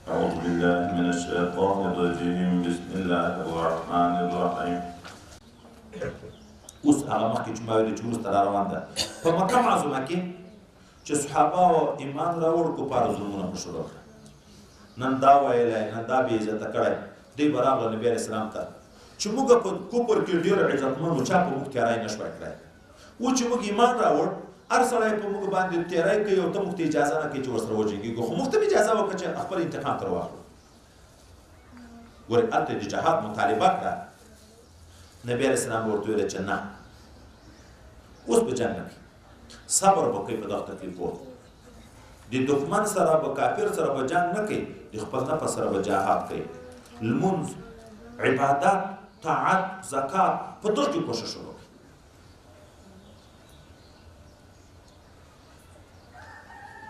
أعوذ بالله من الشيطان الرجيم. بسم الله الرحمن الرحيم. اوس هغه مخکې چې ما ویلي چې وروسته را روان ده په مکه معظمه کې چې صحابه او ایمان راوړ، کفارو ظلمونه په شروع کړه. نن دا ویلی، نن دا بې عزته کړی. دوی به راغله نبي علیه السلام ته چې موږ په کفر کې ډېر عزتمن وو، چا په موږ تېری نه شوای کړی. و چې موږ ایمان راوړ، هر سړی په موږ باندې تېری کوي او ته موږ ته اجازه نه کوي چې ورسره وجنګېږو، خو موږ ته اجازه وکړه چې خپل انتقام تر واخلو. ګورې هلته د جهاد مطالبه کړه. نبي علیه السلام به ورته ویله چې نه، اوس به جنګ نه کوي، صبر به کوي په دغه تکلیفو، د دښمن سره به، کافر سره به جنګ نه کوي، د خپل نفس سره به جهاد کوي. لمونځ، عبادت، طاعت، زکات، په دغه کې کوشش وکړي.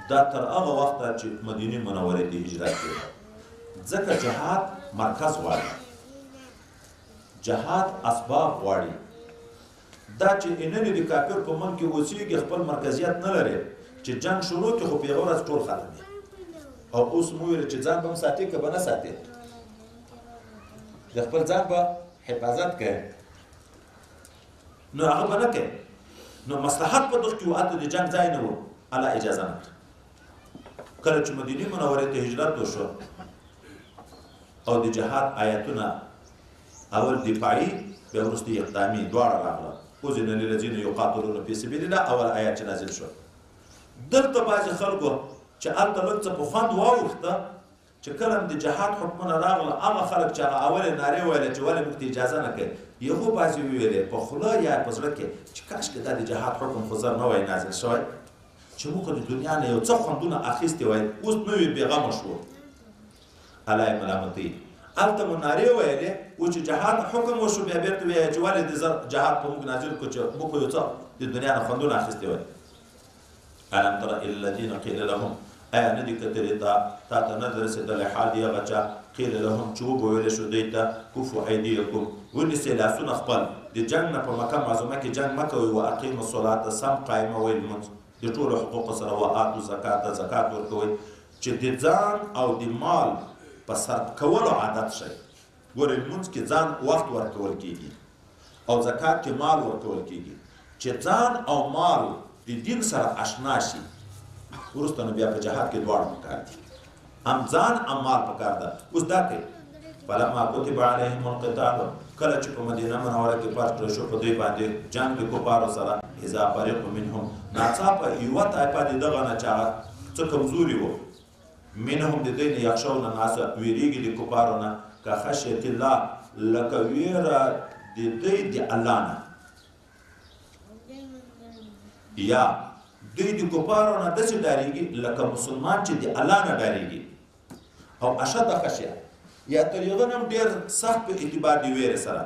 دا تر هغه وخته چې مدینې منورې ته هجرت کړي، ځکه جهاد مرکز غواړي، جهاد اسباب غواړي. دا چې اننې د کافر په ملک کې اوسېږي، خپل مرکزیت نه لري، چې جنګ شروع کړي خو په یوه ورځ ټول ختم وي. او اوس مو ویل چې ځان به هم ساتې که به نه ساتې، د خپل ځان به حفاظت کوې، نو هغه به نه کوې. نو مصلحت په دغه کې و، هلته د جنګ ځای نه و، الله اجازه نه کړه. کله چې مدینې منورې ته هجرت وشو او د جهاد آیتونه اول دفاعي بیا وروسته اقدامي دواړه راغله، اذن للذین یقاتلون فی سبیل الله، اول آیت چې نازل شو. دلته بعضې خلکو چې هلته لږ څه په خوند واوښته، چې کله هم د جهاد حکمونه راغله، هغه خلک چې هغه اولې نارې ویلې چې ولې موږ ته اجازه نه کوي، یغو بعضې وویلې په خوله یا په زړه کې چې کاشکې دا د جهاد حکم خو زر نه وای نازل شوی، چې موږ د دنیا نه یو څه خوندونه اخیستي وای، اوس نه وي بېغمه شو. الله یې ملامتوي. هلته مو نارې ویلې و چې جهاد حکم وشو، بیا بېرته ویې چې ولې د زر جهاد په موږ نازل کړو چې موږ خو یو څه د دنیا نه خوندونه اخیستي وای. الم تر الی الذین قیل لهم، آیا نه دي کتلي تا ته نه دی رسېدلی حال دی هغه چا قیل لهم چې وبه ویلی شو دوی ته کفو ایدیکم، ونیسئ لاسونه خپل د جنګ نه. په مکه معظمه کې جنګ مه کوئ، و اقیموا الصلاة، سم قایموئ لمونځ د ټولو حقوقو سره، و آتو زکات، زکات ورکوئ، چې د ځان او د مال په صرف کولو عادت شئ. ګورئ لمونځ کې ځان وخت ورکول کېږي او زکات کې مال ورکول کېږي، چې ځان او مال د دین سره اشنا شي. وروسته نو بیا په جهاد کې دواړه پکار دي، هم ځان هم مال پکار ده. اوس دا کوي فلما کتب علیهم القتال، کله چې په مدینه منوره کې فرض کړل شو په دوی باندې جنګ د کفارو سره، اذا فريق منهم، ناڅاپه یوه طایفه د دغه نه چې هغه څه کمزوري وو، منهم د دوی نه یخشون الناس، ویریږي د کفارو نه، که خشیت الله، لکه ویره د دوی د الله نه، یا دوی د کفارو نه داسې ډارېږي لکه مسلمان چې د الله نه ډارېږي، او اشد خشیه، یا تر هغه نه هم ډېر سخت په اعتبار د ویرې سره.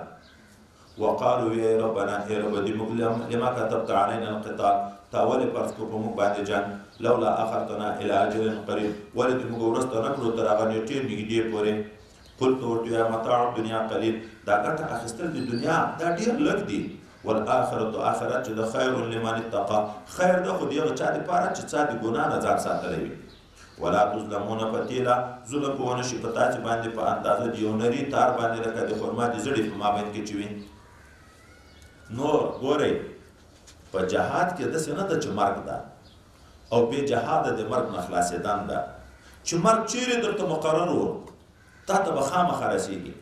وقالو وی ربنا، ای رب دې موږ لما كتبت علينا القتال، تا ولې فرض کړو په موږ باندې جنګ، لولا اخرتنا الى اجل قریب، ولې دې موږ وروسته نه کړو تر هغه نېټې نږدې پورې. قلت ورته ووایه متاع الدنیا قلیل، دا ګټه اخیستل د دنیا دا ډېر لږ دي، والآخرة آخرت چې د خیر لمن اتقا، خیر ده خو د هغه چا دپاره چې چا د ګناه نه ځان ساتلی وي. ولا تظلمون فتیلا، ظلم به ونه شي په تاسې باندې په اندازه د یو نري تار باندې لکه د خرما د زړې په مابین کې چې وي. نور ګورئ په جهاد کې داسې نه ده چې مرګ ده، او بې جهاده د مرګ نه خلاصېدن ده، چې مرګ چیرې درته مقرر و تا ته به خامخا رسېږي.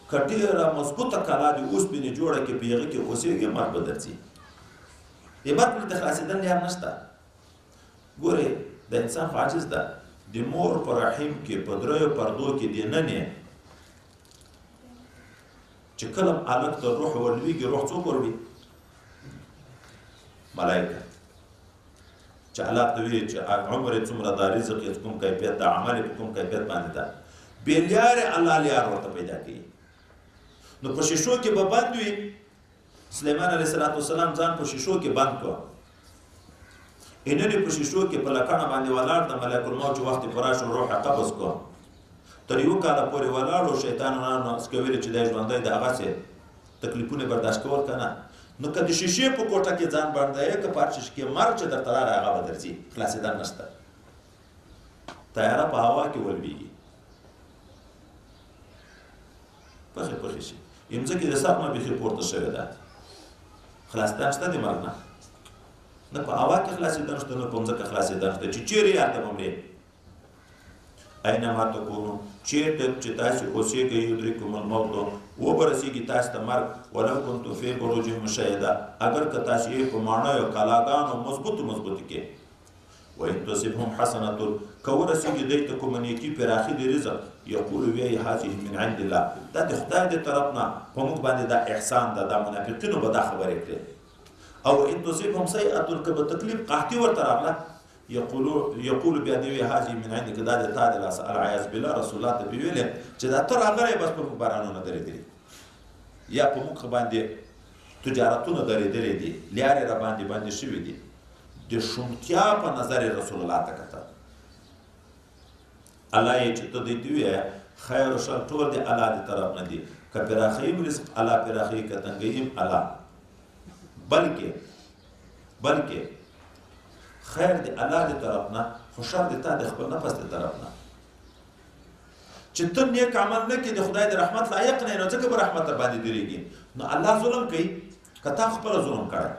که ډېره مضبوطه کلا د اوسپنې جوړه کې په هغه کې اوسېږي، مرګ به درځي. د مرګ نه د خلاصېدل لار نشته. ګورئ د انسان خو عاجز ده، د مور په رحم کې په دریو پردو کې دننې چې کله هلک ته روح ورلوېږي، روح څوک وروړي؟ ملایکه. چې الله ته وایي چې عمر یې څومره ده، رزق یې کوم کیفیت ده، عمل یې په کوم کیفیت باندې ده، بې لیارې الله لیار ورته پیدا کوي. نو په شیشو کې به بند وي. سلیمان علیه السلام ځان په شیشو کې بند کړ، ایننې په شیشو کې په لکڼه باندې ولاړ د ملک الموت چې وخت یې پوره شو روح یې قبض کړ. تر یو کاله پورې ولاړ و، شیطانانو ویلې چې دی ژوندی دی، هغسې تکلیفونه یې برداشت کول که نه. نو که د شیشې په کوټه کې ځان بندوې، که په هر شیشه کې مرګ چې درته راغی هغه به درځي، خلاصېدل نشته. طیاره په هوا کې ولوېږي، پخې پخې شي. مځکې د سر نه بیخي پورته شوې ده. خلاصېدن شته د مرګ نه، نه په هوا کې خلاصېدن شته، نه په مځکه خلاصېدن شته، چې چېرې یې هلته به مرې. اینما تکونو، چېرته چې تاسې اوسېږئ، یدرککم الموت، وبه رسېږي تاسې ته مرګ. ولو کنتم فی بروج مشیده، اګر که تاسې یې په ماڼیو کلاګانو مضبوطو مضبوطو کې. وإن تصبهم حسنة، که ورسېږي دوی ته کومه نیکي پراخي د رزق، یقولو وایي هذه من عند الله، دا د خدای د طرف نه په موږ باندې دا احسان ده. دا منافقینو به دا خبرې کړې. او ان تصبهم سیئة، که به تکلیف قحطي ورته راغله، یقول بیا دی وایي هذه من عندک، دا د تا د لاسه. العیاذ بالله، رسول الله ته پې ویلې چې دا ته راغلی بس په موږ بارانونه درېدلي، یا په موږ باندې تجارتونه درېدلي دي، لیارې را باندې بندې شوې دي. د شومتیا په نظر رسول الله ته کتل. الله یې چې ته دوی ته ووایه خیر او شر ټول د الله د طرف نه دي، که پراخوي رزق الله پراخوي، که تنګوي الله، بلکې خیر د الله د طرف نه، خو شر د تا د خپل نفس د طرف نه. چې ته نیک عمل نه کړې د خدای د رحمت لایق نه یې، نو ځکه به رحمت در باندې درېږي. نو الله ظلم کوي که تا خپله ظلم کړی.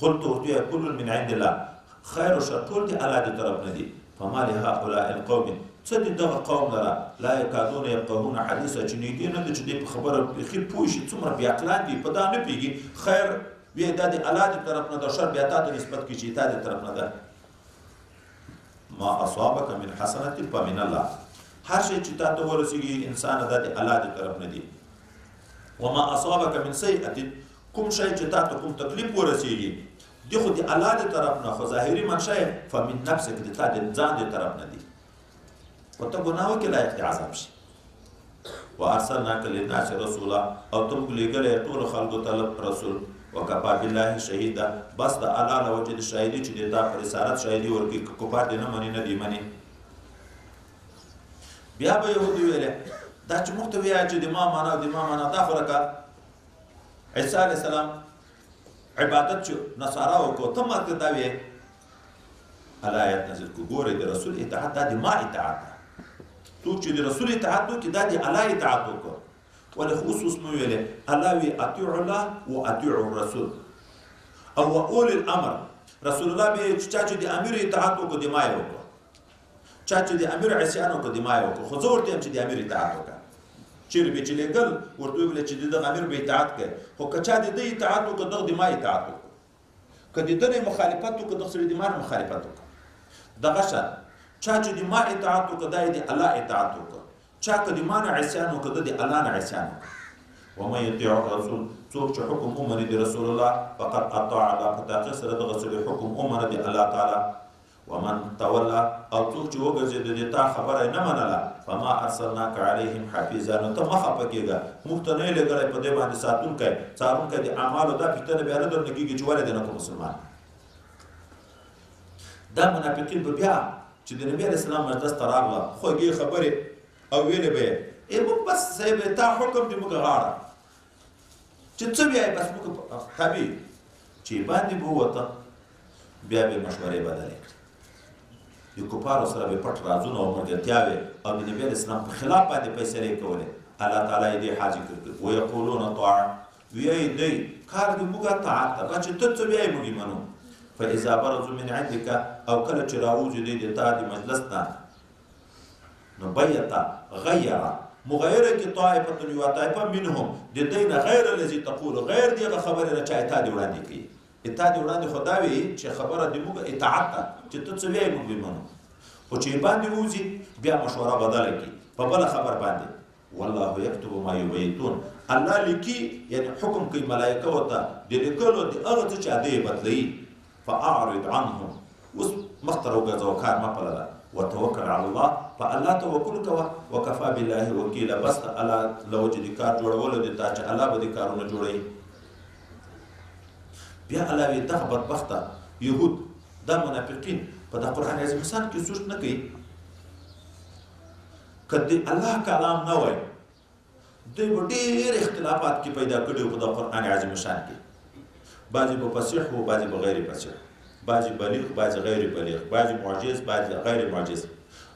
قلت ورته ووایه کل من عند الله، خیر او شر ټول د الله د طرف نه دي. فما لهؤلاء القوم، څه دي دغه قوم لره، لا یکادون یفقهون حدیثا، چې نږدې نه ده چې دوی په خبره بیخي پوه شي، څومره بېعقلان دي، په دا نه پوهېږي. خیر وایي دا د الله د طرف نه ده، شر بیا تا ته نسبت کوي چې تا د طرف نه ده. ما اصابک من حسنة فمن الله، هر شی چې تا ته ورسېږي انسانه دا د الله د طرف نه دي. وما اصابک من سیئة، کوم شی چې تا ته کوم تکلیف ورسېږي دی خو د الله د طرف نه، خو ظاهري منشأ یې فمن نفسک، د تا د ځان د طرف نه دي. خو ته ګناه وکړې لایق د عذاب شي. وارسلناک للناس رسولا، او ته موږ لېږلی ټولو خلکو ته رسول. وکفا بالله شهیدا، بس د الله له وجې د شاهدي چې د تا په رسالت شاهدي ورکوي، که کفار دې نه مني نه دې مني. بیا به یهودو ویلې دا چې موږ ته ویایه چې د ما معنا او د ما معنا، دا خو لکه عیسی علیه السلام عبادت چې نصارا وکړو، ته ماته دا ویې. الله آیت نازل کړو، ګورئ د رسول اطاعت دا د ما اطاعت ده. څوک چې د رسول اطاعت وکړي دا د الله اطاعت وکړو. ولې خو اوس اوس مو ویلې الله وی اطیعوا الله و اطیعوا الرسول او و اولي الامر. رسول الله به چا چې د امیر اطاعت وکړو د ما یې وکړو، چا چې د امیر عصیان وکړو د ما یې وکړو. خو زه ورته یم چې د امیر اطاعت وکړه. چېرې به چې لېږل ورته وویل چې د دغه امیر به اطاعت کوي، خو که چا د ده اطاعت وکړو دغه د ما اطاعت وکړو، که د ده نه مخالفت وکړو دغه سړي د ما نه مخالفت وکړو. دغه شان چا چې د ما اطاعت وکړو دا یې د الله اطاعت وکړو، چا که د ما نه عصیان وکړو ده د الله نه عصیان وکړو. ومن یطیع الرسول، څوک چې حکم ومني د رسول الله فقد اطاع الله، په تحقیق سره دغه سړي حکم ومنه د الله تعالی. ومن تولا، او څوک چې وګرځېده د تا خبره یې نه منله، فما ارسلناک علیهم حفیظا، نو ته مه خفه کېږه، موږ ته نه یې لېږلی په دې باندې ساتونکی، څارونکی د اعمالو. دا پوښتنه بیا نه درنه کېږي چې ولې دې نه کوم مسلمان. دا منافقین به بیا چې د نبي علیه السلام مجلس ته راغله خوږې خبرې او ویلې به یې، ای موږ بس صاحب تا حکم دې موږ غاړه چې څه ویایې بس موږ تابع. چې باندې به ووته بیا به یې مشورې بدلې کړې، د کفارو سره به پټ رازونه او ملګرتیاوې او د نبي علیه السلام په خلاف باندې فیصلې کولې. الله تعالی یې دې حال ذکر کړ، ویقولون طاعة، ویایي دی کار دې موږ طاعت ته، چې ته څه ویایې موږ یې منو. فاذا برزوا من عندک، او کله چې راوځي دوی د تا د مجلس نه، نو بیته غیره، مغیره کې طائفة یوه طایفه منهم د دوی نه غیر الذي تقول، غیر دې هغه خبرې نه چې تا دې وړاندې کوي. اتا دې وړاندې خو دا وایي چې خبره دې موږ اطاعت ده چې ته څه وایې موږ یې منو، خو چې باندې ووځي بیا مشوره بدله کړي په بله خبر باندې. والله یکتب ما یبیتون، الله لیکي یعنې حکم کوي ملایکه ورته د لیکلو د هغه څه چې هغه یې بدلوي. فاعرض عنهم، اوس مخ ته راوګرځوه کار مه پلره. وتوکل علی الله، په الله توکل کوه. وکفا بالله وکیلا، بس د الله له وجې د کار جوړولو د تا چې الله به دې کارونه جوړوي. بیا الله وایي دغه بدبخته یهود دا منافقین په دا قرآن عظیم الشان کې سوچ نه کوي، که د الله کلام نه وای دوی به ډېر اختلافات کې پیدا کړي وو په دا قرآن عظیم الشان کې. بعضې به فصیح وو، بعضې به غیر فصیح، بعضې بلیغ، بعضې غیر بلیغ، بعضې معجز، بعضې غیر معجز،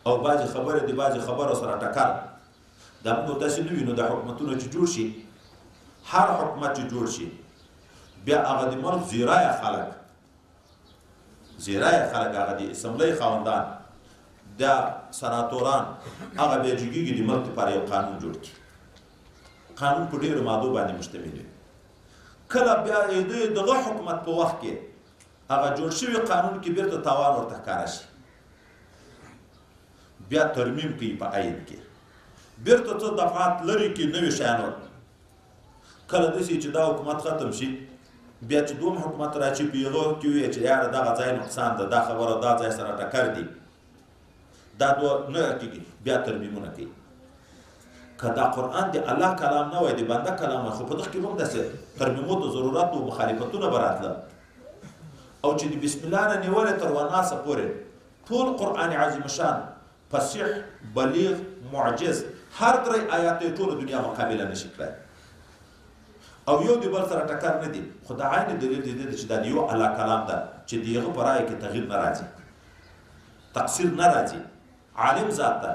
او بعضې خبرې د بعضې خبرو سره ټکر. دا موږ تاسې نه وینو دا حکومتونه چې جوړ شي، هر حکومت چې جوړ شي بیا هغه د ملک زیرایه خلک، زیرایه خلک، هغه د اسمبلۍ خاوندان، دا سناتوران، هغه بیا جګېږي د ملک لپاره یو قانون جوړ کړي. قانون په ډېرو مادو باندې مشتمل وي. کله بیا د دغه حکومت په وخت کې هغه جوړ شوي قانون کې بیرته تاوان ورته ښکاره شي، بیا ترمیم کوي په آیین کې، بیرته څه دفعات لرې کړي، نوي شیان ورته. کله داسې چې دا حکومت ختم شي، بیا چې دوم حکومت راشي په هغه کې ووایي چې یاره دغه ځای نقصان ده، دا خبره دا ځای سره ټکر دي، دا دوه نه کېږي، بیا ترمیمونه کوي. که دا قرآن د الله کلام نه وای، د بنده کلام وای، خو په دغه کې به هم داسې ترمیمو ته ضرورت و مخالفتونه به راتله. او چې د بسم الله نه نیولې تر وناسه پورې ټول قرآن عظیم شان فصیح، بلیغ، معجز، هر درې آیات یې ټوله دنیا مقابله نشي کړای او یو د بل سره ټکر نه دي. خو دا عین دلیل دی چې دا د یو الله کلام ده چې د هغه په رایه کې تغییر نه راځي، تقصیر نه راځي، عالم ذات ده.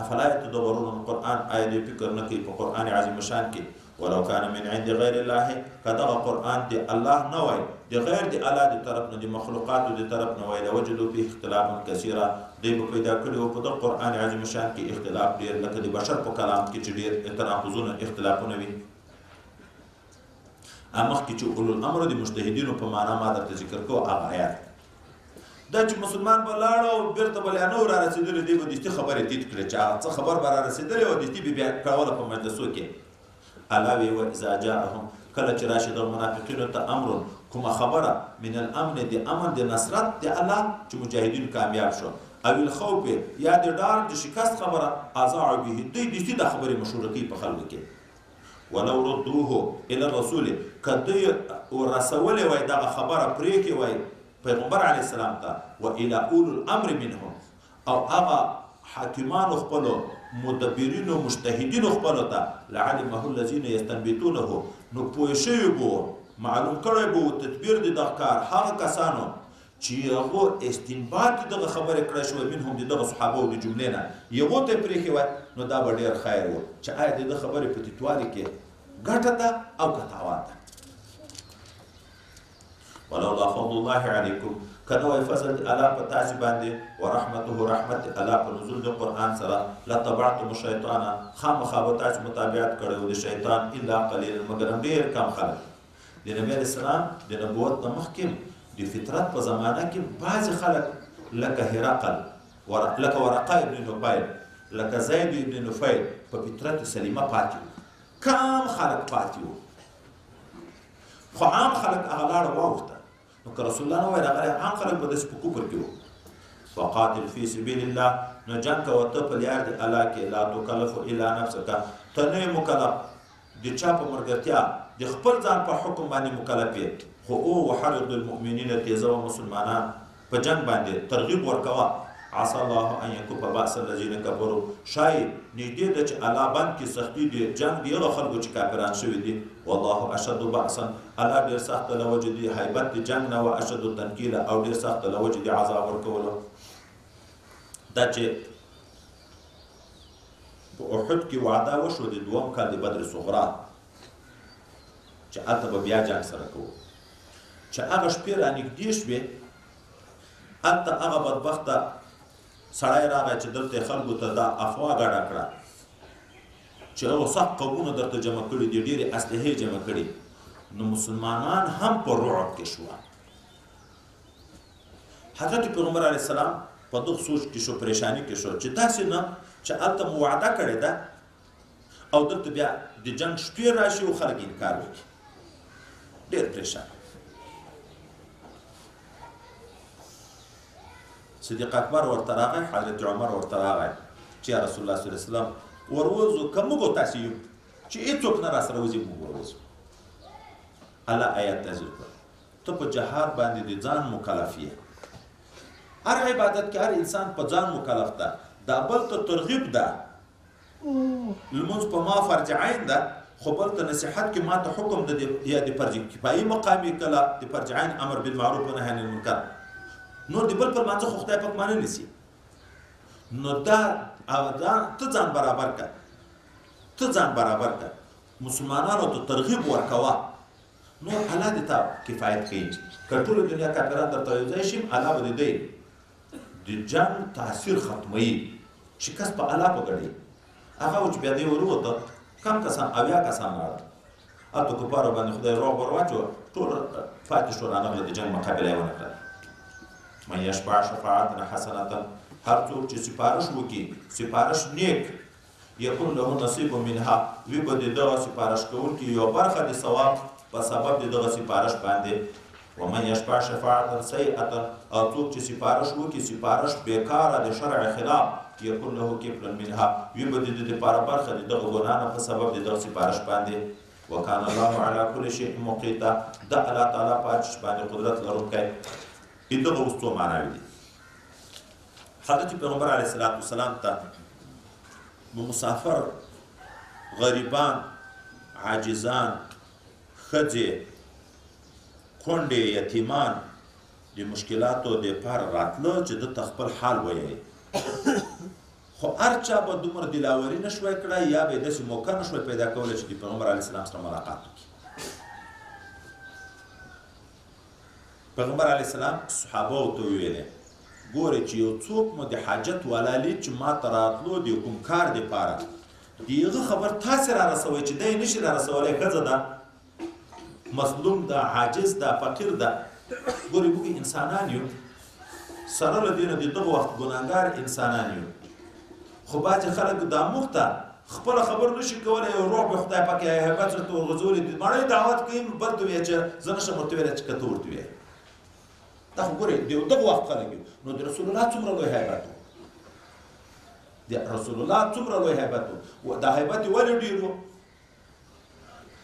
افلا يتدبرون القرآن، آیا دوی فکر نه کوي په قرآن عظیم شان کې؟ ولو کان من عند غیر الله، که دغه قرآن د الله نه وای، د غیر د الله د طرف نه، د مخلوقاتو د طرف نه وای، لوجدوا فیه اختلافا کثیرا، دوی به پیدا کړي وو په دغه قرآن عظیم شان کې اختلاف ډېر، لکه د بشر په کلام کې چې ډېر تناقضونه اختلافونه وي. مخکې چې اولو الامر د مجتهدینو په معنا ما درته ذکر کوو هغه آیات دا چې مسلمان به لاړ او بېرته به لا نه و رارسېدلی، دی به دستي خبرې تیت کړې چې هغه څه خبر به رارسېدلی او دستي به بیا کوله په مجلسو کې. الله وی و اذا جاءهم، کله چې راشي دغه منافقینو ته امر، کومه خبره من الامن، د امن د نصرت د الله چې مجاهدین کامیاب شو، او الخوف یا د ډار د شکست خبره، اذاعوا به، دوی دستي دا خبرې مشهوره کوي په خلکو کې. ولو ردوه الى الرسول، که دوی ورسولې وای دغه خبره پرېښې وای پیغمبر علیه السلام ته، و الى اولو الامر منهم، او هغه حاکمانو خپلو مدبرینو مجتهدینو خپلو ته، لعلمه الذین یستنبطونه، نو پوه شوي به وو، معلوم کړی به وو تدبیر د دغه کار هغه کسانو چې هغو استنباط د دغه خبرې کړی شوی منهم د دغه صحابو د جملې نه، هغو ته یې پرېښې وای، نو دا به ډېر خیر و چې آیا د ده خبرې په تیتوالي کې ګټه ده او که تاوان ده. ولولا فضل الله علیکم، که نه وای فضل د الله په تاسې باندې، ورحمته، رحمت د الله په نزول د قرآن سره، لتبعتم الشیطان، خامخا به تاسې متابعت کړی و د شیطان، الا قلیلا، مګر ډېر کم خلک. د نبي علیه السلام د نبوت نه مخکې د فطرت په زمانه کې بعضې خلک لکه هرقل، لکه ورقه ابن نفیل، لکه زید ابن نفیل په فطرت سلیمه پاتې وو، کم خلک پاتې وو، خو عام خلک هغه لاړه واوښته. نو که رسول الله نه وای راغلی، عام خلک به داسې په کفر کې وو. فقاتل فی سبیل الله، نو جنګ کوه ته په لیار د الله کې، لا تکلف الا نفسک، ته نه یې مکلف د چا په ملګرتیا، د خپل ځان په حکم باندې مکلف یې، خو او وحرض المؤمنین، تیزوه مسلمانان په جنګ باندې ترغیب ورکوه. عسى الله ان يكف بأس الذين كفروا، ښایي نږدې ده چې الله بند کړي سختي د جنګ د هغه خلکو چې کافران شوي دي. والله اشد بأسا، الله ډېر سخت له وجې د هیبت د جنګ نه، و اشد تنکیلا، او ډېر سخت له وجې د عذاب ورکولو. دا چې په احد کې وعده وشوه د دوم کال د بدر صغرا چې هلته به بیا جنګ سره کوو، چې هغه شپې رانږدې شوې، هلته هغه بدبخته سړی راغی چې دلته یې خلکو ته دا افواه ګډه کړه چې هغو سخت قومونه درته جمع کړي دي، ډېرې اسلحې جمع کړي. نو مسلمانان هم په رعب کې شوه. حضرت پیغمبر علیه السلام په دغه سوچ کې شو، پریشانی کې شو چې داسې نه چې هلته مو وعده کړې ده او دلته بیا د جنګ شپې راشي او خلک انکار وکړي. ډېر پریشان. صدیق اکبر ورته راغی، حضرت عمر ورته راغی چې یا رسول الله صلی الله علیه وسلم وروځو، که موږ او تاسې یو چې هېڅوک نه راسره وځي، موږ وروځو. الله آیات نازل کړ، ته په جهاد باندې د ځان مکلف یې، هر عبادت کې هر انسان په ځان مکلف ده، دا بل ته ترغیب ده، لمونځ په ما فرض عین ده، خو بل ته نصیحت کې ما ته حکم ده یا د فرض کفایي مقام یې کله د فرض عین امر بالمعروف و نهی عن المنکر، نور د بل پر لمانځه خو خدای پاک مانه نیسي. نو دا ته ځان برابر کړه. ته ځان برابر کړه، مسلمانانو ته ترغیب ورکوه، نور الله دې ته کفایت کوي. که ټوله دنیا کافران درته یو ځای شي، الله به دې دی د جنګ تاثیر ختموي، شکست په الله په ګړی. هغه و چې بیا دی ورووته، کم کسان 70 کسان راغلل، هلته کفارو باندې خدای روغ ور واچوه، ټول پاتې شو، رانغله، د جنګ مقابله یې ونه کړه. من یشفع شفاعة حسنة، هر څوک چې سفارش وکړي، سفارش نیک، یکون له نصیب منها، وي به د دغه سفارش کوونکي یوه برخه د ثواب په سبب د دغه سفارش باندې. ومن یشفع شفاعة سیئة، او څوک چې سفارش وکړي، سفارش بېکاره د شرع خلاف، یکون له کفل منها، وي به د ده دپاره برخه د دغه ګناه نه په سبب د دغه سفارش باندې. وکان الله علی کل شیء مقیتا، د الله تعالی په هر شي باندې قدرت لرونکی. دغه اوس څو معناوې دي. حضرت پیغمبر علیه الصلاة والسلام ته مسافر، غریبان، عاجزان، ښځې، کونډې، یتیمان د مشکلاتو دپاره راتله چې ده ته خپل حال ویایي. خو هر چا به دومره دلاوري نه شوای کړی یا به یې داسې موقع نه شوای پیدا کولی چې د پیغمبر علیه السلام سره ملاقات وکړي. پیغمبر علیه السلام صحابو ته وویلې، ګورئ چې یو څوک مو د حاجت والا لید چې ما ته راتلو د کوم کار دپاره، د هغه خبر تاسې را رسوئ چې دی نشي را رسولی، ښځه ده، مظلوم ده، عاجز ده، فقیر ده. ګورئ موږ انسانان یو، سره له دې نه د دغه وخت ګناهګار انسانان یو، خو بعضې خلک دا موږ ته خپله خبر نشي کولی، یو روح به خدای پاک هیبت ورته ورغورځولی، د مړۍ دعوت کوي، بل ته وایي چې زه نشم ورته ویلی چې که ته ورته وایې. دا خو ګورئ د دغه وخت خلک یو. نو د رسول الله څومره لوی هیبت و، د رسول الله څومره لوی هیبت و، دا هیبت یې ولې ډېر و؟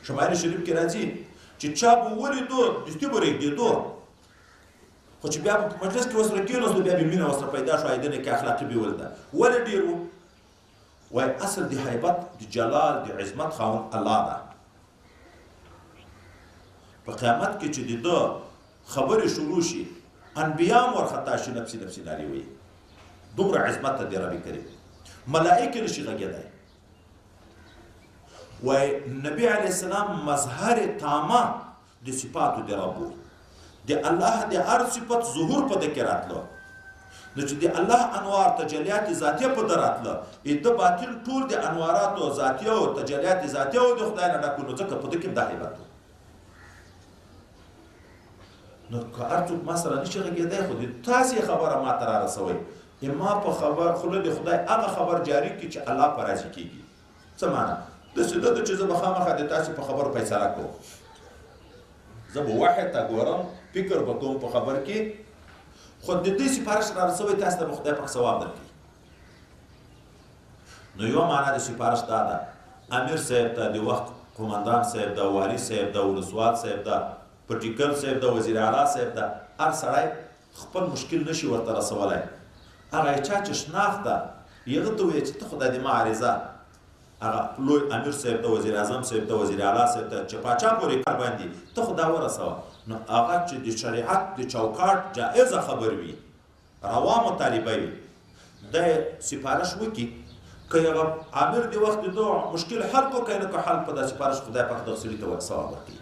شمایل شریف کې راځي چې چا به ولیدو دستي به رېږدېدو، خو چې بیا به په مجلس کې ورسره کېناستو بیا به مینه ورسره پیدا شوه، ایدنه کې اخلاقي به ولده. ولې ډېر و؟ وایي اصل د هیبت، د جلال، د عظمت خاوند الله ده. په قیامت کې چې د ده خبرې شروع شي، انبیا هم ورخطا شي، نفسي نفسي نارې وایي، دومره عظمت ته دی رب کریم، ملائکې نشي غږېدی. وایي نبی علیه السلام مظهر تامه د صفاتو د رب و، د الله د هر صفت ظهور په ده کې راتلو. نو چې د الله انوار تجلیات ذاتیه په ده راتله، د باطن ټول د انواراتو ذاتیه او تجلیات ذاتیه او د خدای نه ډک و، نو ځکه په ده کې هم دا هیبت و. نو که هر څوک ما سره نشي غږېدی، خو د تاسې خبره ما ته را رسوئ، ما په خبر خوله د خدای هغه خبر جاري کړي چې الله په راضي کېږي. څه معنا؟ داسې نه ده چې زه به خامخا د تاسې په خبرو فیصله کوم، زه به وحی ته ګورم، فکر به کوم په خبر کې، خو د دې سفارش را رسوئ، تاسې ته به خدای پاک ثواب درکړي. نو یوه معنا د سفارش دا ده، امیر صاحب ته، د وخت قومندان صاحب ده، والي صاحب ده، ولسوال صاحب ده، پټیکل صاحب ده، وزیر اعلی صاحب ده، هر سړی خپل مشکل نشي ورته رسولی. هغه چا چې شناخت ده هغه ته ووایي چې ته خدای دې ما عریضه هغه لوی امیر صاحب ته، وزیر اعظم صاحب ته، وزیر اعلی صاحب ته، چې پاچا پورې کار باندې ته خو دا ورسوه. نو هغه چې د شریعت د چوکاټ جایزه خبر وي، روا مطالبه وي، دی سفارش وکړي، که هغه امیر د وخت د مشکل حل کړو، که نه که حل په دا سفارش خدای پاک دغه سړي ته ثواب ورکوي.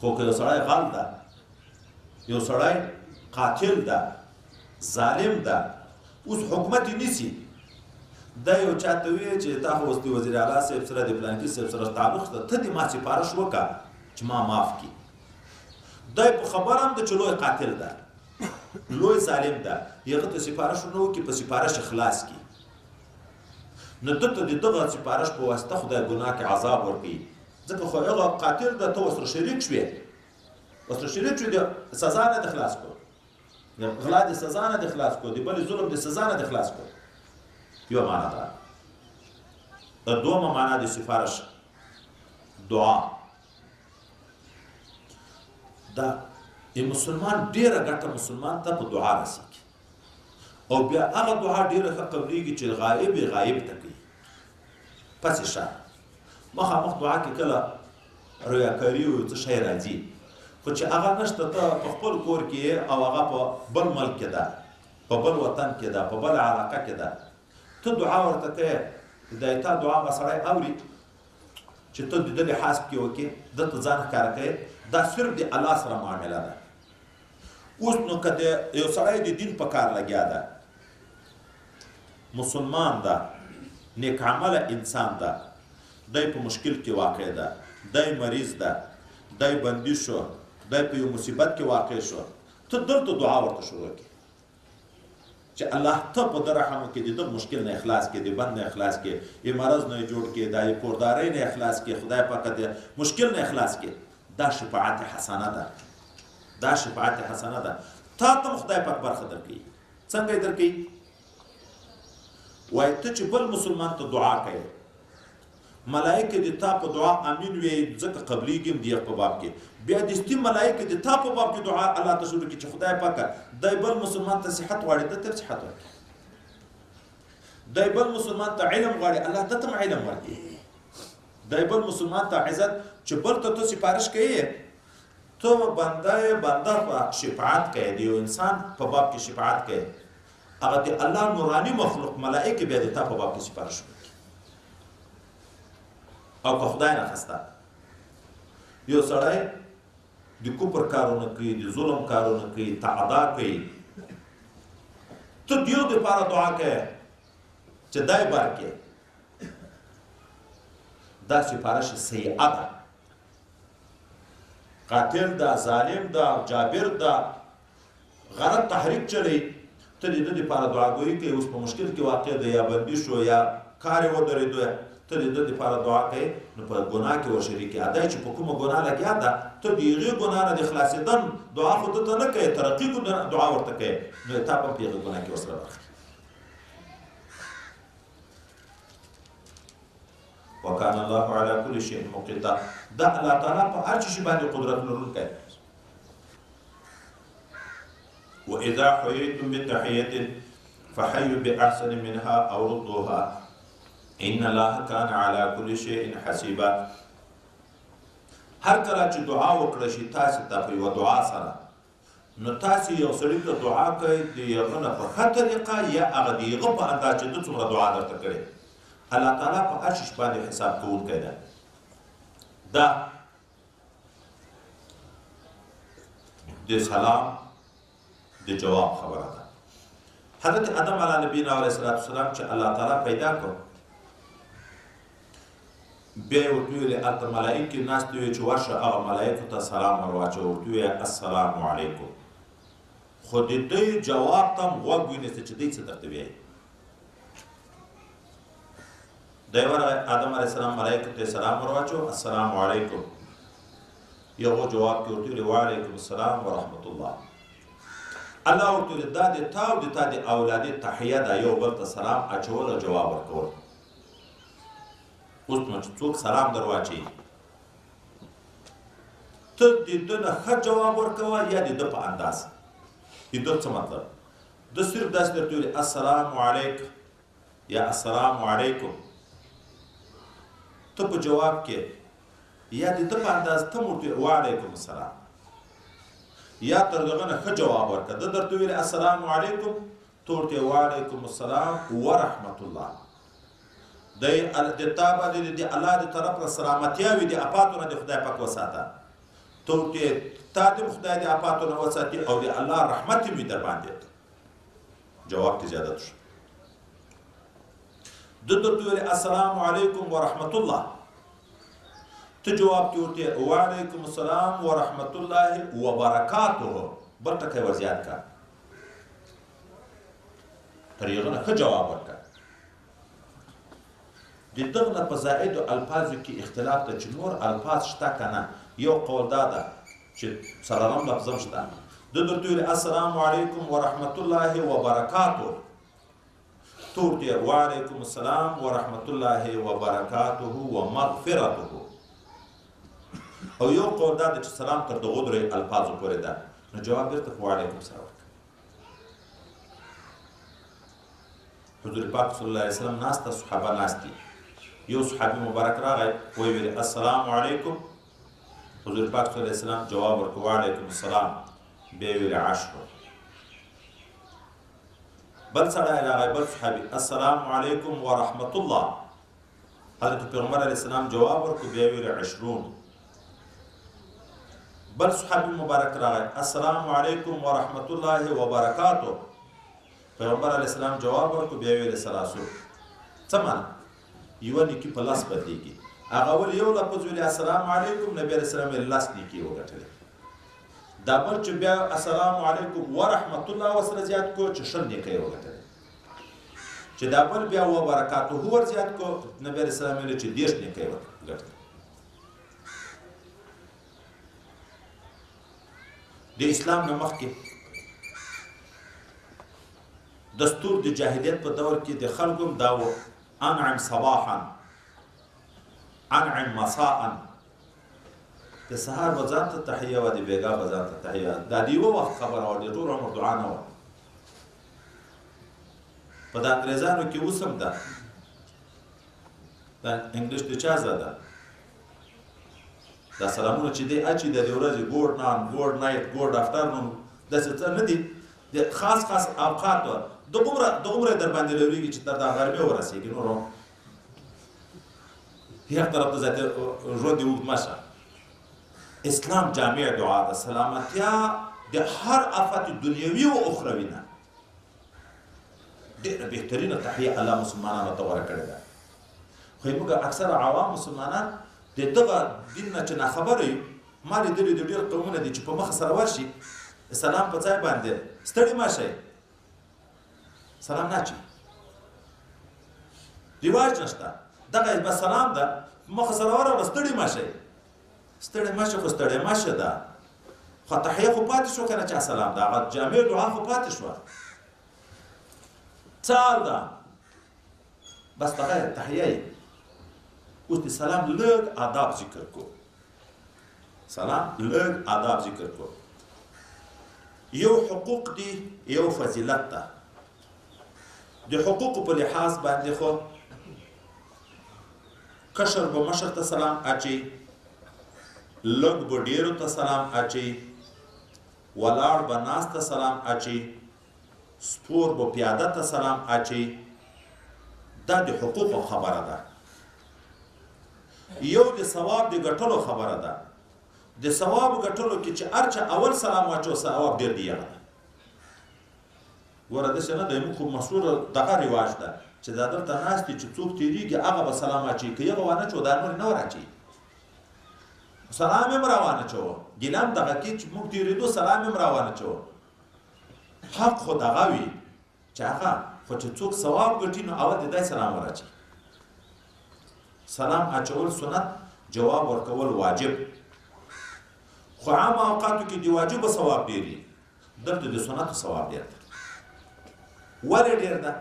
خو که یو سړی غل ده، یو سړی قاتل ده، ظالم ده، اوس حکومت یې نیسي، دا یو چا ته ووایي چې تا خو اوس د وزیر اعلی صاحب سره، د فلانکي صاحب سره تعلق شته، ته دې ما سفارش وکړه چې ما معاف کړي. دی په خبره هم ده چې لوی قاتل ده، لوی ظالم ده، هغه ته سفارش نه وکړي، په سفارش یې خلاص کړي. نو ده ته د دغه سفارش په واسطه خدای ګناه کې عذاب ورکوي، ځکه خو هغه قاتل ده، ته ورسره شریک شوې، ورسره شریک شوې، د سزا نه دې خلاص کړو، د غلا د سزا نه دې خلاص کړو، د بلې ظلم د سزا نه دې خلاص کړو. یوه معنا ده. د دومه معنا د سفارش دعا دا د مسلمان ډېره ګټه مسلمان ته په دعا رسېږي، او بیا هغه دعا ډېره ښه قبلېږي چې غایب یې غایب ته کوي. پسې شه مخامخ دعا کې کله ریاکاري او څه شی راځي، خو چې هغه نشته، ته په خپل کور کې او هغه په بل ملک کې ده، په بل وطن کې ده، په بل علاقه کې ده، ته دعا ورته کوې، د تا دعا هغه سړی اوري چې ته د ده لحاظ پکې وکړې، ده ته ځان ښکاره کوې، دا صرف د الله سره معامله ده. اوس نو که د یو سړی د دین په کار لګیا ده، مسلمان ده، نیک عمله انسان ده، دی په مشکل کې واقع ده، دی مریض ده، دی بندي شو، دی په یو مصیبت کې واقع شو، ته دلته دعا ورته شروع کړې چې الله ته په ده رحم وکړې، د دغه مشکل نه اخلاص کړې، د بند نه اخلاص کړې، یې مرض نه جوړ کړې، دا یې کوردارۍ نه اخلاص کړې، خدای پاکه د مشکل نه اخلاص کړې. دا شفاعت حسنه ده، دا شفاعت حسنه ده. تا ته هم خدای پاک برخه درکوي. څنګه یې درکوي؟ وایي ته چې بل مسلمان ته دعا کوې، ملایکې د تا په دعا امین وي، ځکه قبلېږي هم د یغ په باب کې. بیا د ستي ملایکې د تا په باب کې دعا الله ته شروع کړي چې خدای پاکه دی بل مسلمان ته صحت غواړي، ده ته هم صحت ورکړي، دی بل مسلمان ته علم غواړي، الله ده ته هم علم ورکړي، دی بل مسلمان ته عزت. چې بل ته ته سفارش کوې، ته بنده بنده په شفاعت کوې، د یو انسان په باب کې شفاعت کوې، هغه د الله نوراني مخلوق ملایکې بیا د تا په باب کې سفارش کوي. او که خدای نه خواسته یو سړی د کفر کارونه کوي، د ظلم کارونه کوي، تعدا کوي، ته د یو دپاره دعا کوې چې دی بر کړې، دا سفارش سیئه ده. قاتل ده، ظالم ده، جابر ده، غلط تحریک چلی، ته د ده دپاره دعاګویي کوې، اوس په مشکل کې واقع ده، یا بندي شو، یا کار یې ودرېدو، ته د ده دپاره دعا کوې، نو په ګناه کې ورشریک یې. دی چې په کومه ګناه لګیا ده، ته د هغې ګناه نه د خلاصېدن دعا خو ده ته نه کوې، ترقي دعا ورته کوې، نو تا په هغې ګناه کې ورسره برخه. وکان الله علی کل شیء مقیتا. دا الله تعالی په هر شي باندې قدرت لرونکی. وإذا حييتم بتحية فحيوا بأحسن منها أو ردوها إن الله كان على كل شيء حسيبا. هر کله چې دعا وکړه شي تاسې ته په یوه دعا سره، نو تاسې یو سړي ته دعا کوئ د هغه نه په ښه طریقه یا هغه د هغه په انداز چې ده څومره دعا درته کړې، الله تعالی په هر شي باندې حساب کوونکی ده. دا د سلام د جواب خبره ده. حضرت آدم علی نبینا علیه الصلاة والسلام چې الله تعالی پیدا کړ، بیا یې ورته وویلې هلته ملایکې ناستې وې چې ورشه هغه ملایکو ته سلام ور واچوه، ورته ووایه السلام علیکم. خو د دوی جواب ته هم غوږ ونیسه چې دوی څه درته وایي. دی ورغی آدم علیه السلام ملایکو ته سلام ور واچوه السلام علیکم. یغو جواب کې ورته وویلې وعلیکم السلام ورحمت الله. الله ورته وویلې دا د تا او د تا د اولادې تحیه ده، یو بل ته سلام اچول او جواب ورکول. اوس نو چې څوک سلام در واچوي، ته د ده نه ښه جواب ورکوه یا د ده په انداز. د ده څه مطلب؟ ده صرف داسې درته وویلې السلام علیک یا السلام علیکم، ته په جواب کې یا د ده په انداز ته ورته وعلیکم السلام، یا تر دغه نه ښه جواب ورکړه. ده درته وویلې السلام علیکم، ته ورته وعلیکم السلام ورحمت الله. دی د تا باندې د الله د طرف نه سلامتیا وي، د اپاتو نه د خدای پاک وساته، ته ورته تا دې خدای د اپاتو نه وساتي او د الله رحمت دې وي در باندې. جواب کې زیادت شو. ده درته وویلې السلام علیکم ورحمت الله، ته جواب کې ورته وعلیکم السلام ورحمت الله وبرکاته، بل ټکی ور زیات کړه، تر هغه نه ښه جواب ورکړه. د دغه نه په زائدو الفاظو کې اختلاف ده چې نور الفاظ شته که نه. یو قول دا ده چې څلورم لفظ هم شته. ده درته وویلې السلام علیکم ورحمت الله وبرکاته، ته ورته وعلیکم السلام ورحمت الله وبرکاته ومغفرته. او یو قول دا ده چې سلام تر دغو درې الفاظو پورې ده، نو جواب بیرته په وعلیکم سره ورکړه. حضور پاک صلی الله علیه وسلم ناست ده، صحابه ناست دي. یو صحابي مبارک راغی ویې ویل السلام علیکم. حضور پاک صلی الله علیه وسلم جواب ورکړ وعلیکم السلام. بیا یې ویل عشر. بل سړی راغی، بل صحابي، السلام علیکم ورحمت الله. حضرت پیغمبر علیه السلام جواب ورکړو، بیا ویل 20. بل صحابي مبارک راغی، السلام علیکم ورحمت الله وبرکاته. پیغمبر علیه السلام جواب ورکړو، بیا ویل 30. څه معنی؟ یوه نیکي په 10 بدلېږي. هغه ول یو لفظ ویلې السلام علیکم، نبی علیه السلام یې 10 نیکي وګټلې. دا بل چې بیا السلام علیکم ورحمت الله ورسره زیات کړو چې 20 نیکۍ وګټلې. چې دا بل بیا وبرکاته ور زیات کړو، نبی علیه السلام ویلې چې 30 نیکۍ وګټلې. د اسلام نه مخکې دستور د جاهلیت په دور کې د خلکو هم دا و، انعم صباحا انعم مساء، د سهار به ځان ته تحیه وه، د بېګا به ځان ته تحیه. دا د یوه وخت خبره وه، د ټول عمر دعا نه وه. په د انګریزانو کې اوس هم ده، دا انګلیش د چا زده ده؟ دا سلامونه چې دی اچي د دې ورځې good نان، good night، good afternoon، داسې څه نه دي، د خاص خاص اوقات دغومره در باندې لورېږي چې تر دا غرمې ورسېږي، نور هر طرف ته ځاته ژوند دې اوږد مه شه. اسلام جامع دعا ده، سلامتیا د هر آفت دنیوي او اخروي نه ډېره بهترینه تحیه الله مسلمانانو ته غوره کړې ده. خو موږ اکثره عوام مسلمانان د دغه دین نه چې ناخبره یو، ما لیدلي دي ډېر قومونه دي چې په مخه سره ورشي سلام په ځای باندې ستړي مه شئ، سلام نه اچوي، رواج نشته. دغه بس سلام ده، مخه سره ورغله ستړي مه شئ، ستړي مه شئ، خو ستړي مه شه ده، خو تحیه خو پاتې شو که نه چې سلام ده، هغه جامع دعا خو پاتې شوه. څه حال ده؟ بس دغه تحیه یې. اوس د سلام لږ آداب ذکر کو، سلام لږ آداب ذکر کو. یو حقوق دی، یو فضیلت ده. د حقوقو په لحاظ باندې خو کشر به مشر ته سلام اچي، لږ به ډېرو ته سلام اچي، ولاړ به ناست ته سلام اچي، سپور به پیاده ته سلام اچي. دا د حقوقو خبره ده. یو د ثواب د ګټلو خبره ده. د ثواب ګټلو کې چې هر چا اول سلام واچو ثواب ډېر دی. هغه ده ګوره داسې نه دی، موږ خو مشهور دغه رواج ده چې دا دلته ناست دي چې څوک تېرېږي هغه به سلام اچوي، که هغه وانه چو دا نور نه ور اچوي. سلام یې هم راوانه چوه، ګیله هم دغه کې چې موږ تېرېدو سلام یې هم راوانه چوه. حق خو دغه وي چې هغه خو چې څوک ثواب ګټي نو اول دې دی سلام ور اچوي. سلام اچول سنت، جواب ورکول واجب. خو عام اوقاتو کې د واجب ثواب ډېر وي، دلته د سنتو ثواب ډېر دی. ولې ډېر ده؟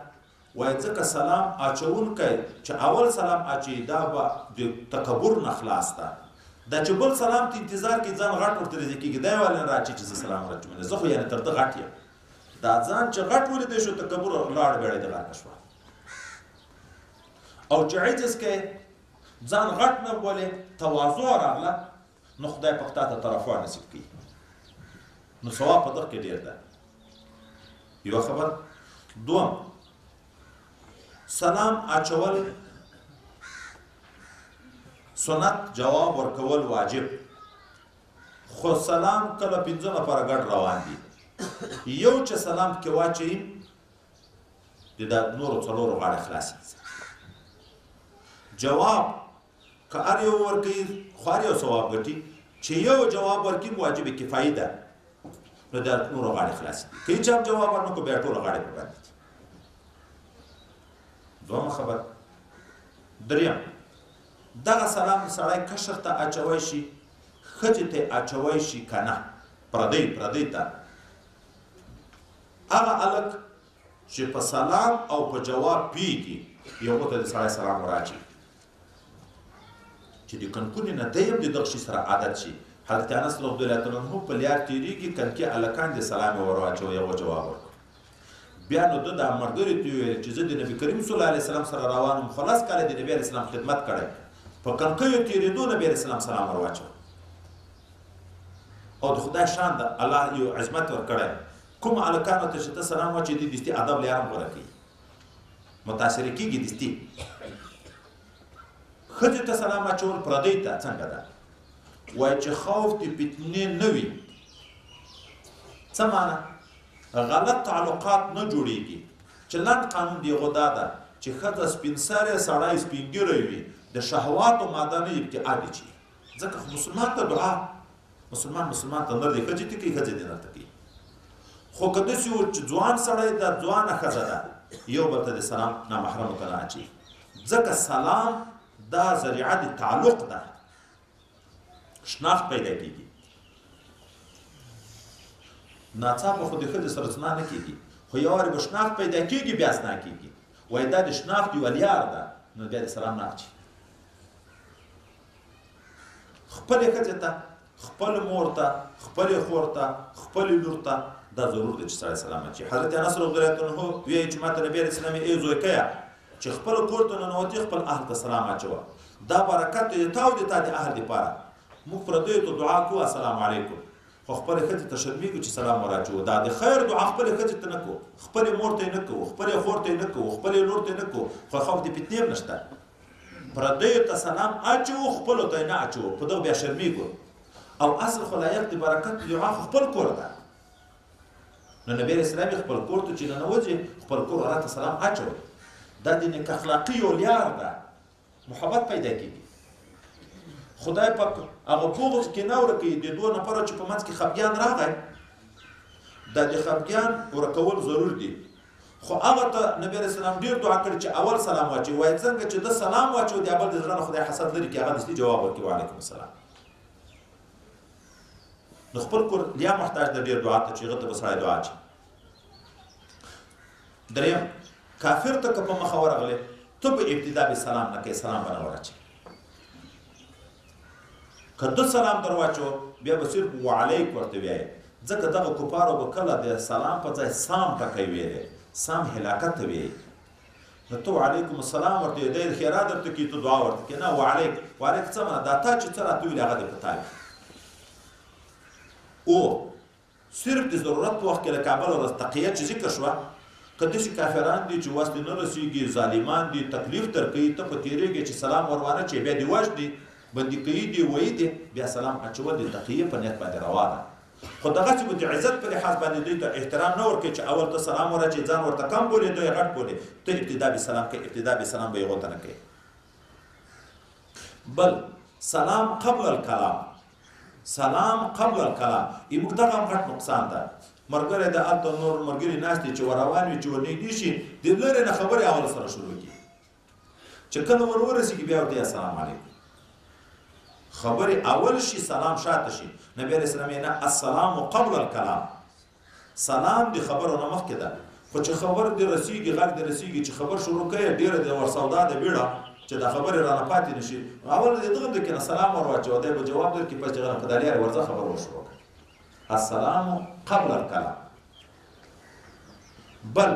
وایي ځکه سلام اچوونکی چې اول سلام اچوي دا به د تکبر نه خلاص ده. دا چې بل سلام ته انتظار کوي ځان غټ ورته لیدل کېږي، دی ولې نه راچي چې زه سلام ورچوم، زه خو یعنې تر ده غټ یم. دا ځان چې غټ ولیدی شو تکبر لاړ بېړۍ د غرقه شوه. او چې عجز کوي ځان غټ نه بولې، تواضع راغله، نو خدای پاک تا ته ترفع نصیب کوي، نو ثواب په دغه کې ډېر ده. یوه خبره. دوم، سلام اچول سنت، جواب ورکول واجب. خو سلام کله 5 نفره ګډ روان دي، یو چې سلام پکې واچوي د دا نورو 4 غاړې خلاصې. جواب که هر یو ورکوي خو هر یو ثواب ګټي، چې یو جواب ورکوي واجب کفایي ده، نو د نورو غاړې خلاصې دي. که هېچا هم جواب ورنه کړو بیا ټوله غاړې په باندې دي. دوهمه خبره. دریم، دغه سلام سړی کشر ته اچوی شي، ښځې ته اچوی شي که نه؟ پردی ته. هغه هلک چې په سلام او په جواب پیږي یو ته د سړی سلام وراچوي، چې د کنکونې نه دی هم د دغه شي سره عادت شي. حضرت انس رضی الله تعالی عنه په لیار تېرېږي، کنکې هلکان د سلام یې ور واچوه، یو جواب ورکړ. بیا نو ده دا ملګري ته وویل چې زه د نبي کریم صلی الله علیه وسلم سره روان وم، خو 10 کاله د نبي علیه السلام خدمت کړی، په کنکیو تېرېدو نبي علیه السلام سلام ور واچوه. او د خدای شان ده، الله یو عظمت ورکړی، کوم هلکانو ته چې ته سلام واچوې دوی دستي ادب لیار هم غوره کوي، متاثره کېږي دستي. ښځې ته سلام اچول پردۍ ته څنګه ده؟ وایي چې خوف د فتنې نه وي. څه معنا؟ غلط تعلقات نه جوړیږي. چې لنډ قانون دی هغو دا ده چې ښځه سپین سرې، سړی سپین ږیری وي، د شهواتو ماده نه وي پکې عادي چي. ځکه خو مسلمان ته دعا، مسلمان مسلمان ته نر دی ښځې ته کوي، ښځې دې نر ته کوي. خو که داسې و چې ځوان سړی ده، ځوانه ښځه ده، یو بل ته د سلام نامحرمو ته نه اچوي. ځکه سلام دا ذریعه د تعلق ده، شناخت پیدا کیږي. ناڅاپه خو د ښځې سره زنا نه کیږي، خو یو وارې به شناخت پیدا کیږي، بیا زنا کیږي. وایي دا د شناخت یوه لیار ده، نو بیا د سلام نه اچي. خپلې ښځې ته، خپل مور ته، خپلې خور ته، خپلې لور ته دا ضرور دی چې سړی سلام اچي. حضرت انس رضی الله عنه وایي چې ماته نبي علیه السلام ای زویکیه چې خپل کور ته ننوتې خپل اهل ته سلام اچوه، دا برکت دی تا او د تا د اهل دپاره. موږ پردیو ته دعا کوو السلام علیکم، خو خپلې ښځې ته شرمېږو چې سلام وراچوو. دا د خیر دعا خپلې ښځې ته نه کوو، خپلې مور ته یې نه کوو، خپلې خور ته یې نه کوو، خپلې لور ته یې نه کوو، خو خوف د فتنې هم نشته. پردیو ته سلام اچوو، خپلو ته یې نه اچوو، په دغه بیا شرمېږو. او اصل خو لایق د برکت دعا خو خپل کور ده. نو نبی علیه السلام خپل کور ته چې ننوځي خپل کور والا ته سلام اچوي. دا د نیک اخلاقي یو لیار ده، محبت پیدا کېږي. خدای پاک هغه بغض کې نه ورکوي د دوو نفرو چې په منځ کې خفګان راغی، دا د خفګان ورکول ضرور دي. خو هغه ته نبی علیه السلام ډېر دعا کړې چې اول سلام واچوي. وایي څنګه چې ده سلام واچو، د بل د زړه نه خدای حسد لري کې هغه دستي جواب ورکړي وعلیکم السلام. نو خپل کور لیا محتاج ده ډېر دعا ته چې هغه ته به سړی دعا اچوي. دریم، کافر ته که په مخه ورغلې ته به ابتدا به سلام نه کوې، سلام به نه وراچوې. که ده سلام در واچو بیا به صرف وعلیک ورته وایې، ځکه دغه کفارو به کله د سلام په ځای سام ټکی ویلی، سام هلاکت ته ویلی. نو ته وعلیکم السلام ورته وایې، دی ښېرا درته کوي، ته دعا ورته کوې. نه، وعلیک، وعلیک څه معنا؟ دا تا چې څه راته ویلي هغه دې په تا وي. او صرف د ضرورت په وخت کې له کابل ورځ تقیه چې ذکر شوه، که داسې کافران دي چې وس دې نه رسېږي، ظالمان دي، تکلیف درکوي، ته په تېرېږې چې سلام ور وانه چوې، بیا دې وژني، بندي کوي دې، وایي دې، بیا سلام اچول د تقیې په نیت باندې روا ده. خو دغسې به د عزت په لحاظ باندې دوی ته احترام نه ورکوي چې اول ته سلام وراچوې، ځان ورته کم بولې، دوی غټ بولې، ته ابتدا به سلام کوې، ابتدا به سلام به یې هغو ته نه کوې. بل سلام قبل الکلام، سلام قبل الکلام موږ دغه هم غټ نقصان ده. ملګری د هلته نور ملګري ناست دي چې ور روان وي، چې ورنږدې شي، د لرې نه خبرې اول سره شروع کړي، چې کله ور ورسېږي بیا ورته السلام علیکم. خبرې اول شي، سلام شاته شي. نبی علیه السلام یې نه، السلام قبل الکلام، سلام د خبرو نه مخکې ده. خو چې خبر دې رسېږي، غږ دې رسېږي، چې خبر شروع کوي، ډېره دې ور سودا ده بیړه چې دا خبرې رانه پاتې نه شي، اول دې دغه د کنه سلام ور واچوه، دی به جواب درکړي، پس چې غنه په دا لیارې ورځه خبر ور شروع کړه. السلام قبل الکلام. بل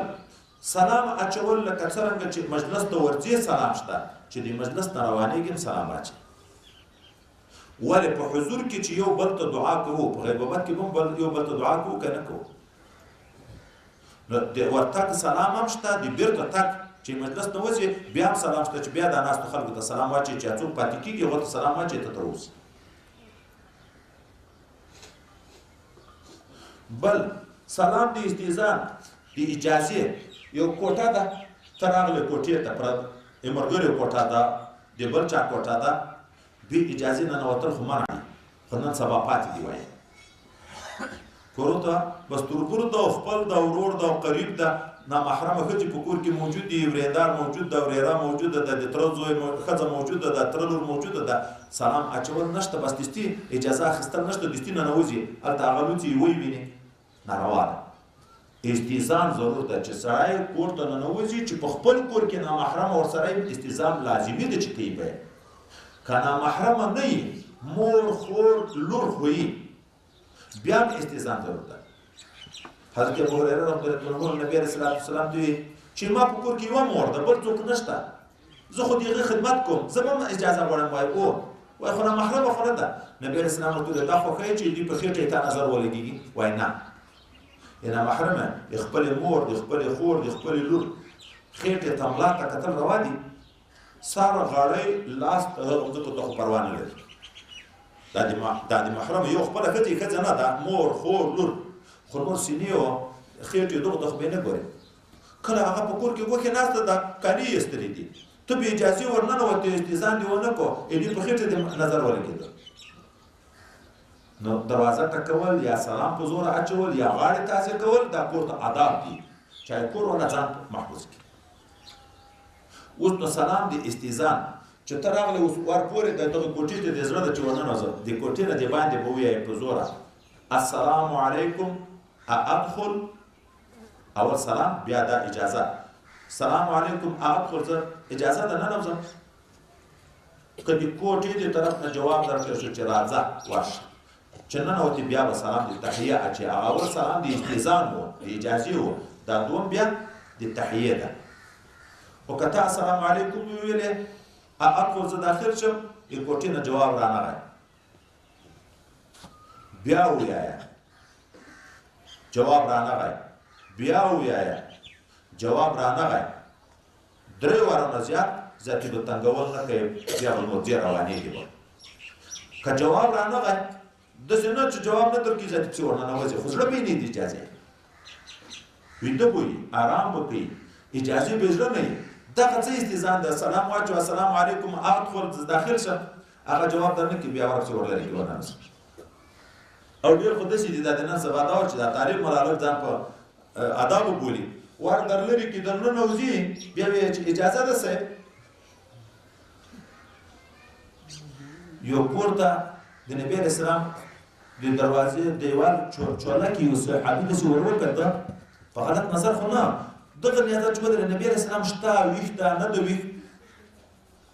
سلام اچول لکه څرنګه چې مجلس ته ورځې سلام شته، چې د مجلس نه روانېږي هم سلام واچوي. ولې په حضور کې چې یو بل ته دعا کوو، په غیبت کې هم بل یو بل ته دعا کوو که نه کوو؟ نو د ورتګ سلام هم شته، د بیرته تګ چې مجلس نه وځي بیا هم سلام شته، چې بیا د ناستو خلکو ته سلام واچوي، چې څوک پاتې کېږي هغو ته سلام واچوي، ته تر اوسه. بل سلام د استیذان د اجازې، یو کوټه ده، ته راغلې کوټې ته، پر ملګریو کوټه ده، د بل چا کوټه ده، بې اجازې ننوتل خو منع دي، خو نن سبا پاتې دي. وایي کورو ته بس تربور ده او خپل ده، ورور ده او قریب ده، نامحرمه ښځې په کور کې موجود دي، ورېندار موجود ده، ورېره موجوده ده، د تره زوی ښځه موجوده ده، تره لور موجوده ده، سلام اچول نشته، بس دستي اجازه اخیستل نشته، دستي ننوځي، هلته هغه لوڅې یې وویني، ناروا ده. استیذان ضرور ده چې سړی کور ته ننوځي، چې په خپل کور کې نامحرمه ورسره استیذان لازمي ده چې کوي به یې. که نامحرمه نه وي، مور خور لور خو یي، بیا هم استیذان ضرور ده. حضرت ابو هريره رضی الله عنه نبی علیه الصلاة والسلام ته ویل چې ما په کور کې یوه مور ده، بل څوک نشته، زه خو د هغې خدمت کوم، زه به هم اجازه غواړم. وایي او وایي خو نامحرمه خو نه ده. نبی علیه السلام ورته وویل دا خوښه چې دوی په خېټه یې تا نظر ولګېږي؟ وایي نه، یې نامحرمه د خپلې مور، د خپلې خور، د خپلې لور خېټې ته ملا ته کتل روا دي. سر غړی لاس هغه مځکو ته خو پروا نه لري. دا د محرم یو خپله ښځې ښځه نه ده، مور خور لور، خو نور سینې او خېټې دغو ته خو به یې نه ګورې. کله هغه په کور کې غوښې ناسته ده، کالي یې ایستلي دي، ته بې اجازې ورننوتې، استیذان دې ونه کړو، دې په خېټه دې نظر ولګېده. نو دروازه ټکول یا سلام په زوره اچول یا غاړې تازه کول دا کور ته آداب دي چې کور والا ځان محفوظ کړي. اوس نو سلام د استیذان چې ته راغلې اوس ور پورې د دغه کوټې ته د زړه ده چې ورننوځه، د کوټې نه د باندې به ووایې په زوره السلام علیکم ادخل، اول سلام بیا دا اجازه، سلام علیکم ادخل، زه اجازه ده ننوځم. که د کوټې د طرف نه جواب درکړل شو چې راځه ورشه، چې ننوتې بیا به سلام د تحیه اچي. هغه اول سلام د استیذان و، د اجازې و، دا دوم بیا د تحیې ده. خو که تا السلام علیکم وویلې ادخل زه داخل شم، د کوټې نه جواب رانغی، بیا ووایه جواب رانغی، بیا ووایه جواب رانغی، درې واره نه زیات زیاتې به تنګول نه کوي، بیا به نور ډېر روانېږي به. که جواب رانغی داسې نه چې جواب نه درکړي زیاتې پسې ورننوځي، خو زړه به یې نه دي اجازې، ویده به وي، ارام به کوي، اجازې به یې زړه نه وي. دغه څه استیذان ده، سلام واچو السلام علیکم ادخل زه داخل شم، هغه جواب در نه کړي بیا ورپسې ورلرې کړي ورننوځي. او ډېر خو داسې دي دا د نن سبا دور چې دا طالب ملالک ځان په ادابو بولي، ور در لرې کړي در ننوځي، بیا وایي چې اجازه ده صاحب. یو کور ته د نبي علیه السلام د دروازې دیوال چوله کې یو صحابي داسې ور وکته، په غلط نظر خو نه، دغه نیت چې ودرې نبي علیه السلام شته ویښ ده نه ده ویښ،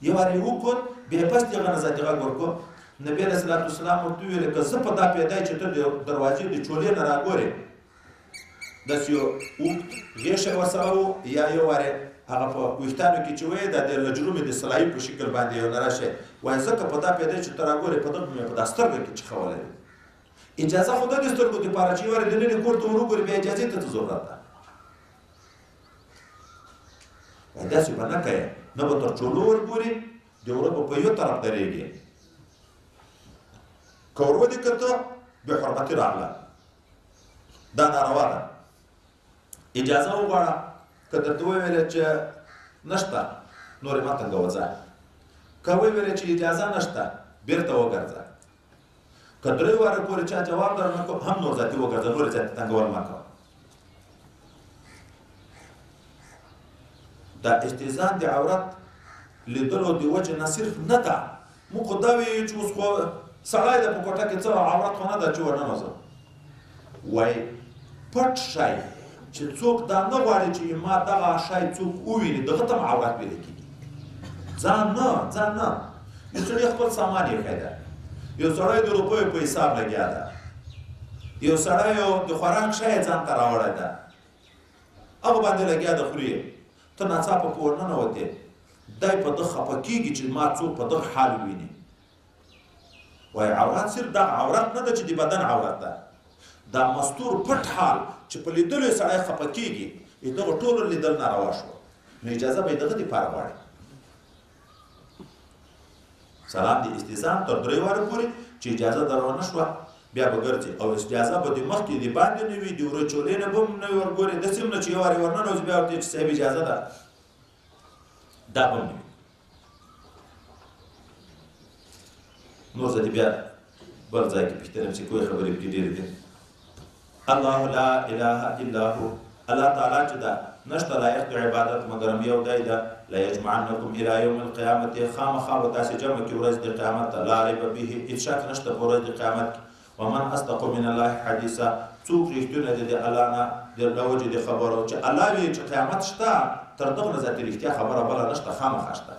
یو وار یې وکوت، بیا پس دې هغه نه ذاتي غږ ورکړو. نبي علیه الصلاة والسلام ورته وویل که زه په دا پیدا چې ته د دروازې د چولې نه راګورې، داسې یو اوږد غېښی ورسره و، یا یو وار هغه په ویښتانو کې چې وایي دا د لجرومې د سلایي په شکل باندې یو نری شی، وایي ځکه په دا پیدا چې ته راګورې په دغه مې په دا سترګه کې چیخه ولري. اجازه خو ده د سترګو دپاره چې یو وار دننې کور ته ور وګورې بیا اجازې ته څه ضرورت ده؟ وایي داسې به نه کوې، نه به تر چولو ورګوري، د وره به په یو طرف درېږي، که ور ودې کته بې حرمتي راغله، دا ناروا ده. اجازه وغواړه، که درته وویلې چې نشته نور یې مه تنګوه ځه، که وویلې چې اجازه نشته بیرته وګرځه، که درې واره پورې چا جواب درنه کړو هم نور ذاتي وګرځه، نور یې ذاتي تنګول مه کوه. دا استیذان د عورت لیدلو د وجې نه صرف نه ده، موږ خو دا ویو چې اوس خو سړی ده په کوټه کې څه عورت خو نه ده چې ورننوځه. وایي پټ شی چې څوک دا نه غواړي چې ما دغه شی څوک وویني، دغه ته هم عورت ویل کېږي. ځان نه، ځان نه، یو سړی خپل سامان یې ښی ده، یو سړی د روپیو په حساب لګیا ده، یو سړی یو د خوراک شی ځان ته راوړی ده، هغه باندې لګیا ده خوري، ته ناڅاپه په ورننوتې، دی په ده خفه کېږي چې ما څوک په دغه حال وویني. وایي عورت صرف دغه عورت نه ده چې د بدن عورت ده، دا مستور پټ حال چې په لیدلو یې سړی خفه کېږي، دغه ټولو لیدل ناروا شو، نو اجازه به یې دغه دپاره غواړي. سلام د استیذان تر درې وارو پورې چې اجازه درونه شوه بیا به ګرځي، او اجازه به د مخکې د باندې نه وي، د وره چولې نه به هم نه ورګوري، داسې هم نه چې یو وار یې ورننوځي بیا ورته چې صاحب اجازه ده، دا به هم نه وي. نور ځای بیا بل ځای کې پوښتنه چې کومې خبرې پکې ډېرې دي. الله لا اله الا هو، الله تعالی چې ده نشته لایق د عبادت مګرم یو دی ده، لیجمعنکم الی یوم القیامت، خامخا به تاسې جمع کړي ورځ د قیامت ته، لا ریب فیه، هېڅ شک نشته په ورځ د قیامت کې. ومن اصدق من الله حدیثا، څوک رښتونی دی د الله نه د له وجې د خبرو، چې الله وایي چې قیامت شته، تر دغه نه زیاتې رښتیا خبره بله نشته، خامخا شته.